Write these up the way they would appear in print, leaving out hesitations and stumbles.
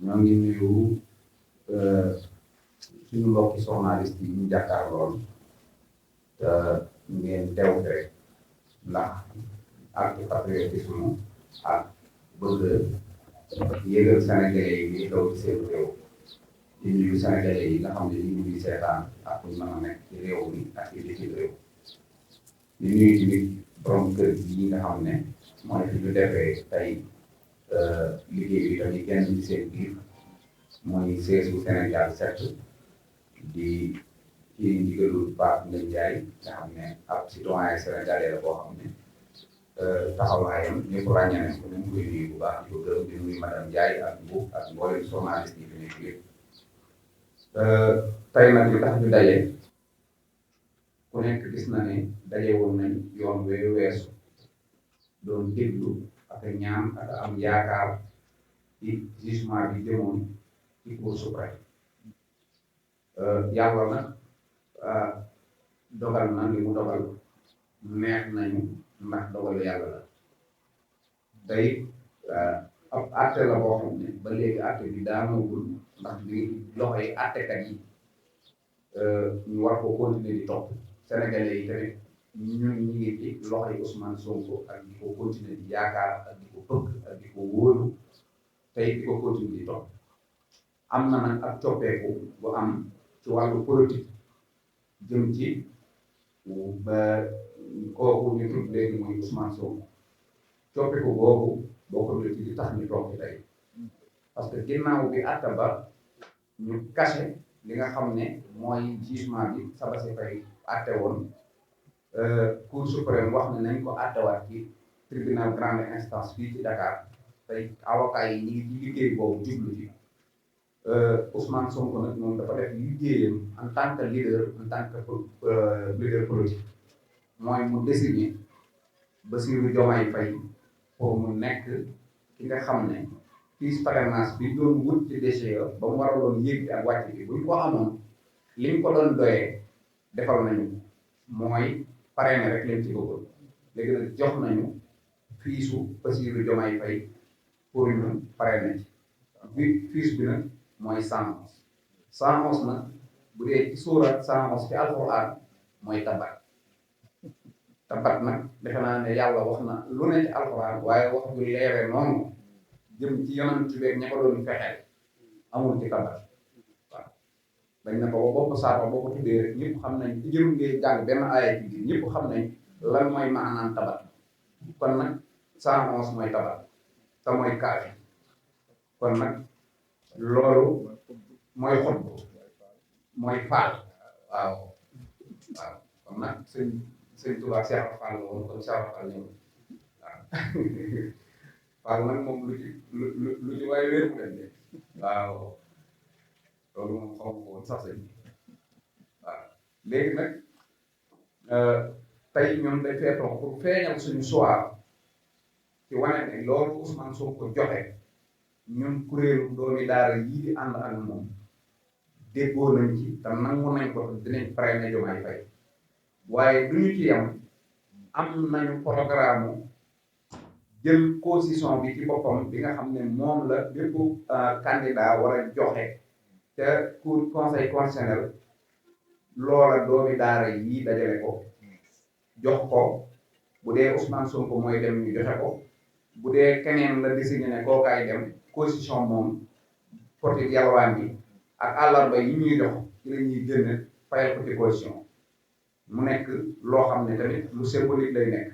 ñoo ngi nuyu suñu mbokki journaliste yi ñu jàkkaarlool te ngeen teew rek ndax ak patriotisme ak bëgg yëgal Sénégalais yi li xew ci seen réew di nuyu Sénégalais yi nga xam ne ñu ngi seetaan ak ñu mën a nekk ci réew mi ak ci bitim réew di nuyu tamit borom kër yi nga xam ne mooy fi ñu defee tey liggéey bi tamit genn ci seen biir mooy siège bu Sénégal 7 di ci ndigalul Pape Ngagne Ndiaye nga xam ne ab citoyen sénégalais la boo xam ne taxawaayam ñëpp ràññee nañ ko ñu ngi koy nuyu bu baax di ko gërëm di nuyu madame Ndiaye ak Mbour ak mboolem journaliste yi fi nekk yëpp tey nag li tax ñu daje ku nekk gis na ne daje woon nañ yoon weesu doon déglu ak ñaan ak am yaakaar ci jugement bi jëmoon ci Cour suprême yàlla nag dogal na li mu dogal neex nañu ndax dogalu yàlla la tey ab àtte la boo xam ne ba léegi àtte bi daanoogul ndax li loxoy àttekat yi ñu war ko continuer di topp Sénégalais yi tamit ñun ñi ngi ci loxoy Ousmane Sonko ak di ko continuer di yaakaar ak di ko bëgg ak di ko wóolu tey di ko continuer di topp am na nag ak coppeeku bu am ci wàllu politique jëm ci ba kooku ñu tudd léegi mooy Ousmane Sonko coppeeku boobu bokk na ci li tax ñu toog ci tey parce que ginnaaw bi àtte ba ñu caché li nga xam ne mooy jugement bi Sabassy Faye àtte woon Cour suprême wax ne nañ ko àttewaat ci tribunal grande instance fii ci Dakar tey avocat yi ñu ngi ci liggéey boobu jublu ci Ousmane Sonko nag moom dafa def liggéeyam en tant que leader en tant que leader politique mooy mu désigner Bassirou Diomaye Faye pour mu nekk ki nga xam ne fiche parrainage bi doon wut ci DGE ba mu waraloon yéeg ak wàcc bi buñ ko amoon li ñu ko doon doyee defal nañu mooy parrainé rek leen ci bëggoon léegi nag jox nañu fiisu Bassirou Diomaye Faye pour ñu parrainé ci fiche bi nag mooy 111 111 nag bu dee ci suura 111 ci alxuraan mooy tabat tabat nag defe naa ne yàlla wax na lu ne ci alxuraan waaye wax bu leere noonu jëm ci yonent bi ña ko doon fexeel amul ci tabat waaw dañ ne ko ba bopp saaba boo ko tuddee rek ñëpp xam nañ ci jërum ngay jàng benn aaya ci biir ñëpp xam nañ lan mooy maanaam tabat kon nag 111 mooy tabat te mooy kaafi kon nag loolu mooy xot mooy faal waaw waaw kon nag sëñ Tuubaa Cheikh Fall la woon kon Cheikh Fall ñëw waaw Fall nag moom lu ci waaye wér mu dem waaw loolu moom xaw ma ko woon sax sëñ waaw léegi nag tey ñoom dañ fee toog pour feeñal suñu choix ci wane ne loolu Ousmane Sonko joxe ñun kuréelu doomi daara yii di ànd ak moom déggoo nañ ci te nangu nañ ko dinañ parrainé Diomaye Faye waaye du ñu ci yem am nañu programme jël constitution bi ci boppam bi nga xam ne moom la bépp candidat war a joxe te cour conseil constitutionnel loola doomi daara yii dajale ko jox ko bu dee Ousmane Sonko mooy dem ñu joxe ko bu dee keneen la désigné ne kookaay dem constitution moom côté yalwaan bi ak àllarba yi ñuy jox ci la ñuy génn fayal ko ci constitution mu nekk loo xam ne tamit lu symbolique lay nekk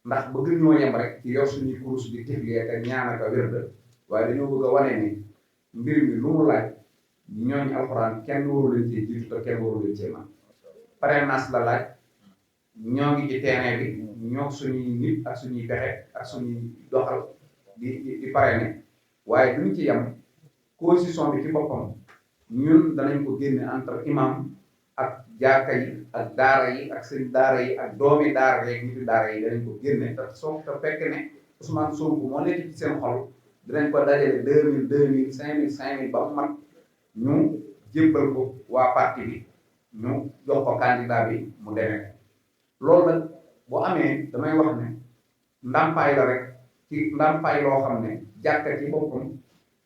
ndax bëgg ñoo yem rek ci yor suñuy kurus di tifli ak ñaan ak wérd waaye dañoo bëgg a wane ni mbir mi lu mu laaj ñooñ alxuraan kenn waru leen cee jiitu te kenn waru leen cee man parrainage la laaj ñoo ngi ci terrain bi ñoo suñuy nit ak suñuy pexe ak suñuy doxal di parrainer waaye duñ ci yem constitution bi ci boppam ñun danañ ko génne entre imam ak jàkka yi ak daara yi ak sëñ daara yi ak doomi daara yeeg niti daara yi danañ ko génne te fekk ne Ousmane Sonko moo nekk ci seen xol dinañ ko dajale 2000 2000 5000 5000 ba mu mat ñu jébbal ko waa parti bi ñu jox ko candidat bi mu demee loolu nag bu amee damay wax ne ndàmpaay la rek ci ndàmpaay loo xam ne jàkka ci boppam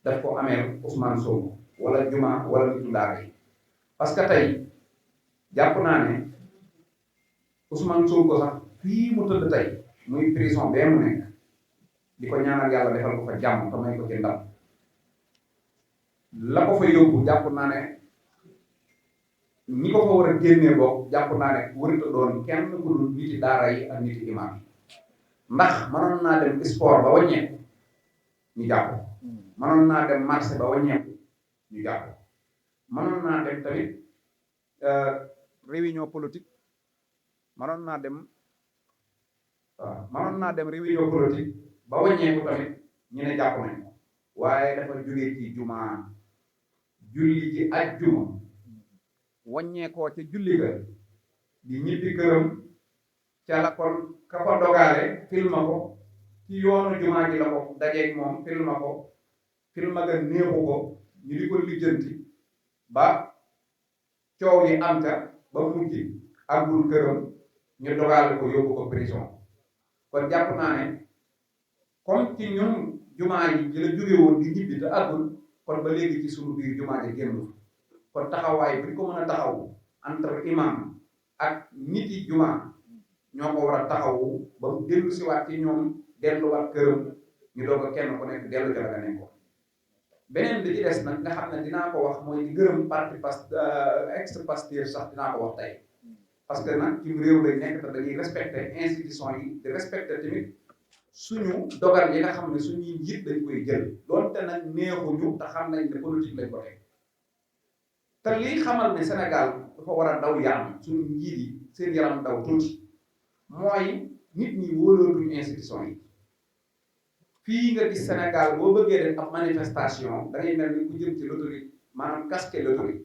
daf ko ameel Ousmane Sonko wala juma wala nitu daara yi parce que tey jàpp naa ne Ousmane Sonko sax fii mu tëdd tey muy prison bee mu nekk di ko ñaanal yàlla defal ko fa jàmm te may ko ci ndam la ko fa yóbbu jàpp naa ne ñi ko fa war a génnee bokk jàpp naa ne warut a doon kenn ku dul niti daara yi ak niti imaam yi ndax mënoon naa dem sport ba wàññeeku ñu jàpp mënoon naa dem marché ba wàññeeku ñu jàpp mënoon naa dem tamit réunion politique mënoon naa dem réunion politique ba wàññeeku tamit ñu ne jàpp nañ ko waaye dafa jógee ci jumaa julli ji ajjuma wàññeekoo ca julli ga di ñibbi këram ca la kon ka ko dogaale filma ko ci yoonu jumaa ji la ko dajeeg moom filma ga néexu ko ñu di ko lijjanti ba coow yi am ca ba mujj àggul këram ñu dogaale ko yóbbu ko prison kon jàpp naa ne comme ci ñun jumaa yi ji la jóge woon di ñibbi te àggul kon ba léegi ci sunu biir jumaa ji génn kon taxawaay bi ñu ko mën a taxawu entre imam ak nit yi jumaa ñoo ko war a taxawu ba mu dellu siwaat ci ñoom delluwaat këram ñu doog a kenn ku nekk dellu ca la nga nekkoon beneen bi ci des nag nga xam ne dinaa ko wax mooy di gërëm parti ex Pastef sax dinaa ko wax tey parce que nag ci réew lañ nekk te dañuy respecter institution yi di respecter tamit suñu dogal yi nga xam ne suñuy njiit dañ koy jël doonte nag neexuñu te xam nañ ne politique lañ ko teg te lii xamal ne Sénégal dafa war a daw yaram suñu njiit yi seen yaram daw tuuti mooy nit ñi wóolootuñu institution yi fii nga gis Sénégal boo bëggee def ab manifestation da ngay mel ni ku jëm ci loterie maanaam casquer loterie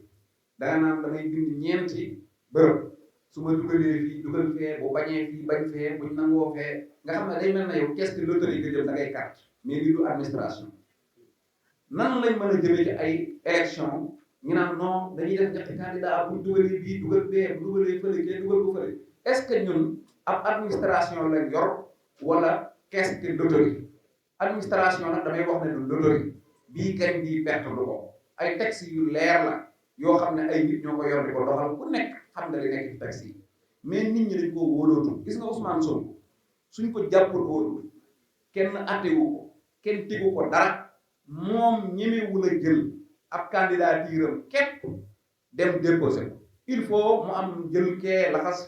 da nga naan damay bind ñeenti bërëb su ma dugalee fii dugal fee bu bañee fii bañ fee buñ nangoo fee nga xam ne day mel na yow casquer loterie nga jëm da ngay carte mais lii du administration nan lañ mën a jëmee ci ay élection ñu naan non dañuy def ñetti candidat buñ dugalee bii dugal bee bu dugalee fële kee dugal ko fële est-ce que ñun ab administration lañ yor wala casquer loterie administration nag damay wax ne du loterie bii kañ bii perte du ko ay textes yu leer la yoo xam ne ay nit ñoo ko yor di ko doxal ku nekk xam nga li nekk ci textes yi mais nit ñi dañ koo wóolootu gis nga Ousmane Sonko suñ ko jàppul wóolu kenn attewu ko kenn tegu ko dara moom ñemewul a jël ab candidature am képp dem déposé ko il faut mu am jël kee laxas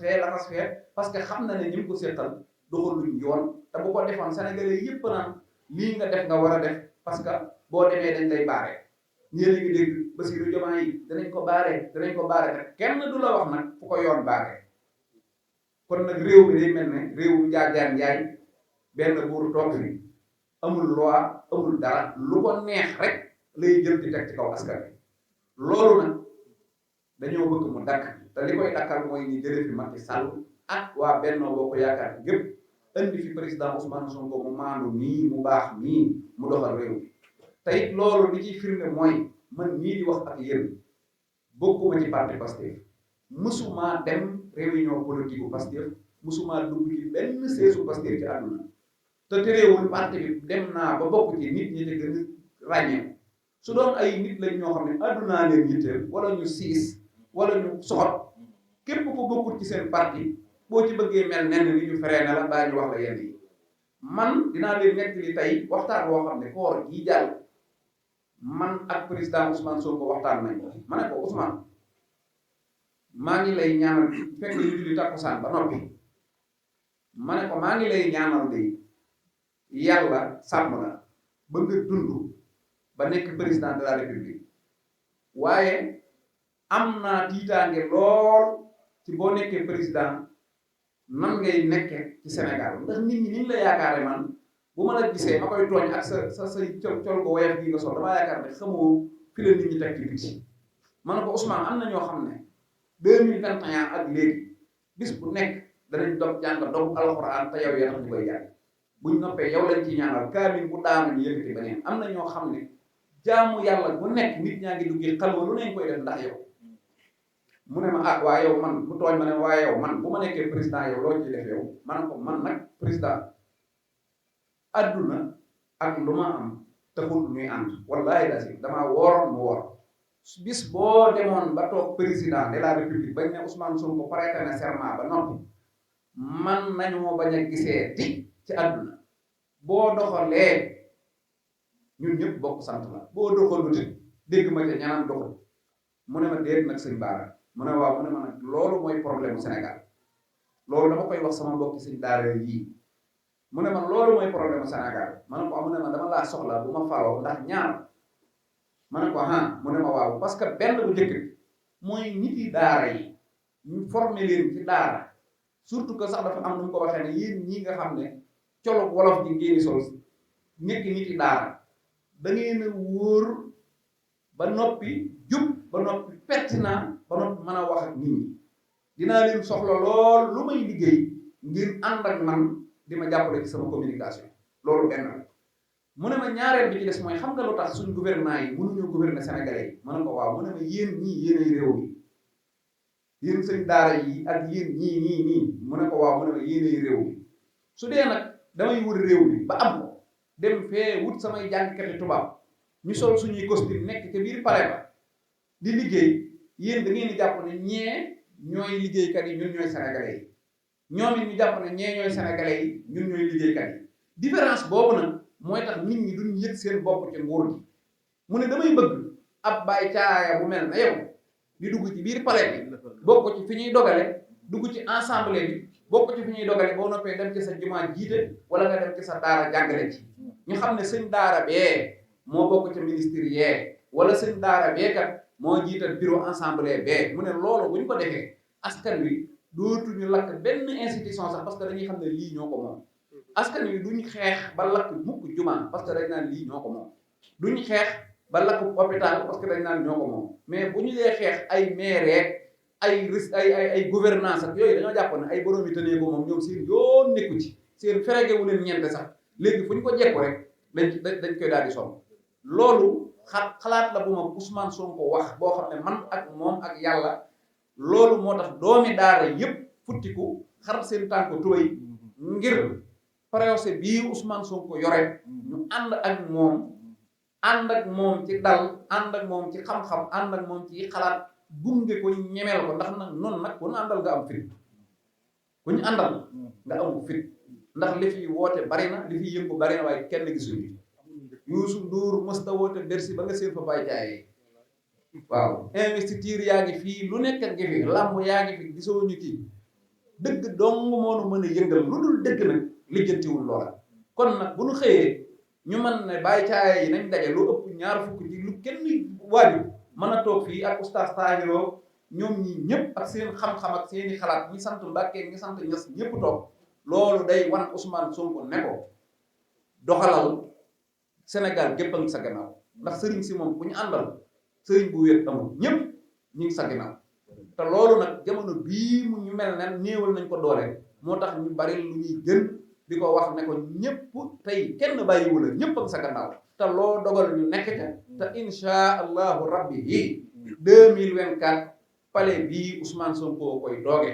fee parce que xam na ne ñi mu ko seetal doxaluñ yoon te bu ko defoon Sénégalais yépp naan lii nga def nga war a def parce que boo demee dañ lay baare ñeen a ngi dégg Bassirou Diomaye yi danañ ko baare te kenn du la wax nag fu ko yoon baare kon nag réew mi day mel ne réew njaajaan njaay benn buur toog ni amul loi amul dara lu ko neex rek lay jël di teg ci kaw askan wi loolu nag dañoo bëgg mu dakk te li koy dakkal mooy ñi jëlee fi Macky Sall ak waa Benno Bokk Yaakaar gépp indi fi président Ousmane Sonko mu maandu nii mu baax nii mu doxal réew mi te it loolu li ciy firnde mooy man ñii di wax ak yéen bokkuma ci parti Pastef mësuma dem réunion politique bu Pastef mësuma dugg ci benn seesu Pastef ci àdduna te terewul parti bi dem naa ba bokk ci nit ñi ci gën a ràññee su doon ay nit lañ ñoo xam ne àddunaa leen yitteel wala ñu siis wala ñu soxot képp ku bokkul ci seen parti boo ci bëggee mel nenn ni ñu feree na la baa ñu wax la yenn yi man dinaa leen nekk li tey waxtaan woo xam ne koor jii jàll man ak président Ousmane Sonko waxtaan nañ ko ma ne ko Ousmane maa ngi lay ñaanal fekk ñu julli takkusaan ba noppi ma ne ko maa ngi lay ñaanal de yàlla sàmm la ba nga dund ba nekk président de la république waaye am naa tiitaange lool ci boo nekkee président nan ngay nekke ci Sénégal ndax nit ñi niñ la yaakaare man bu ma la gisee ma koy tooñ ak sa say col gu woyof gi nga sol damaa yaakaar ne xamoo fi la nit ñi teg ci biti ma ne ko Ousmane am na ñoo xam ne 2021 ak léegi bis bu nekk danañ dog jàng dog alxuraan te yow yaa tax ñu koy jàng buñ noppee yow lañ ci ñaanal kaamil bu daanu ñu yëkkati beneen am na ñoo xam ne jaamu yàlla bu nekk nit ñaa ngi duggee xalwa lu nañ koy def ndax yow mu ne ma ah waa yow man mu tooñ ma ne waa yow man bu ma nekkee président yow loo ci def yow ma ne ko man nag président adduna ak lu ma am taxul ñuy ànd wallahi la si damaa wooroon mu woor bis boo demoon ba toog président de la république bañ ne Ousmane Sonko prêté na serment ba noppi man nañoo bañ a gisee ti ci àdduna boo doxalee ñun ñëpp bokk sant la boo doxalu ti dégg ma ca ñanam doxal mu ne ma déet nag sëñ Baara mu ne waaw mu ne ma nag loolu mooy problème mu Sénégal loolu dama koy wax sama mbokki sëñ daara yii mu ne ma loolu mooy problème mu Sénégal ma ne ko mu ne ma dama laa soxla bu ma faloo ndax ñaar ma ne ko mu ne ma waaw parce que benn bu njëkk bi mooy nit yi daara yi ñu former leen ci daara surtout que sax dafa am nu mu ko waxee ne yéen ñii nga xam ne colog wolof ji ngeen sol nekk nit yi daara da ngeen a wóor ba noppi jub ba noppi pertinent ba noppi mën a wax ak nit ñi dinaa leen soxla lool lu may liggéey ngir ànd ak man di ma jàppale ci sama communication loolu benn la mu ne ma ñaareel bi ci des mooy xam nga lu tax suñ gouvernement yi mënuñoo gouverner sénégalais yi ma ne ko waaw mu ne ma yéen ñii yéenay réew mi yéen sëñ daara yi ak yéen ñii mu ne ko waaw mu ne ma yéenay réew mi su dee nag damay wër réew mi ba am ko dem fee wut samay jàngkati tubaab ñu sol suñuy costume nekk ca biir palais ba di liggéey yéen da ngeen di jàpp ne ñee ñooy liggéeykat yi ñun ñooy sénégalais yi ñoom it ñu jàpp ne ñee ñooy sénégalais yi ñun ñooy liggéeykat yi différence boobu nag mooy tax nit ñi duñ yëg seen bopp ci nguur gi mu ne damay bëgg ab baay caaya bu mel na yow di dugg ci biir palais bi bokk ci fi ñuy dogale dugg ci assemblée bi bokk ci fi ñuy dogale boo noppee dem ci sa jumaa jiite wala nga dem ci sa daara jàngale ci ñu xam ne sëñ daara bee moo bokk ci ministère yee wala sëñ daara bee kat moo jiital bureau assemblée bee mu ne loolu bu ñu ko defee askan wi dootuñu lakk benn institution sax parce que dañuy xam ne lii ñoo ko moom askan wi duñ xeex ba lakk mukk jumaa parce que dañ naan lii ñoo ko moom duñ xeex ba lakk hôpital parce que dañ naan ñoo ko moom mais bu ñu dee xeex ay maire ay gouvernance ak yooyu dañoo jàpp ne ay borom yi tënee ko moom ñoom seen yoon nekku ci seen feregewu leen ñeente sax léegi fu ñu ko jekku rek dañ koy daal di sonn loolu xalaat la bu ma Ousmane Sonko wax boo xam ne man ak moom ak yàlla loolu moo tax doomi daara yépp futtiku xar seen tànk tubay ngir procès bii Ousmane Sonko yore ñu ànd ak moom ci dal ànd ak moom ci xam-xam ànd ak moom ci xalaat gunge ko ñemeel ko ndax nag noonu nag ku ñu àndal nga am fit ku ñu àndal nga am fit ndax li fi woote bari na li fi yëngu bari na waaye kenn gisuñu Youssou Ndour mësta woote Bercy ba nga seen fa bàyyi jaayee waaw investiture yaa ngi fii lu nekk ngi fi làmb yaa ngi fi gisoo ñu kii dëgg dong moonu mën a yëngal lu dul dëgg nag lijjantiwul loola kon nag bu ñu xëyee ñu mën ne bàyyi caaya yi nañ daje lu ëpp ñaar fukk ci lu kenn waaju mën a toog fii ak oustaz Tahiroo ñoom ñi ñëpp ak seen xam-xam ak seeni xalaat ñi sant Mbàkke ñi sant Ñas ñëpp toog loolu day wan Ousmane Sonko ne ko doxalal Sénégal gépp a ngi sa gannaaw ndax sëriñ si moom bu ñu àndal sëriñ bu wéet amul ñëpp ñu ngi sa gannaaw te loolu nag jamono bii mu ñu mel ne néewal nañ ko doole moo tax ñu bari lu ñuy gën di ko wax ne ko ñëpp tey kenn bàyyiwu la ñëpp a ngi sa gannaaw te loo dogal ñu nekk ca te insha allahu rabbi yi 2024 palais bii Ousmane Sonko koy dooge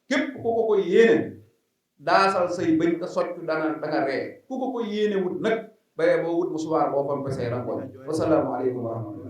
képp ku ko koy yéene daasal say bëñ nga soccu da nga ree ku ko koy yéene wut nag baye boo wut mu subaar boo fam pesee rangoon wasalaamu aleykum wa rahmatullah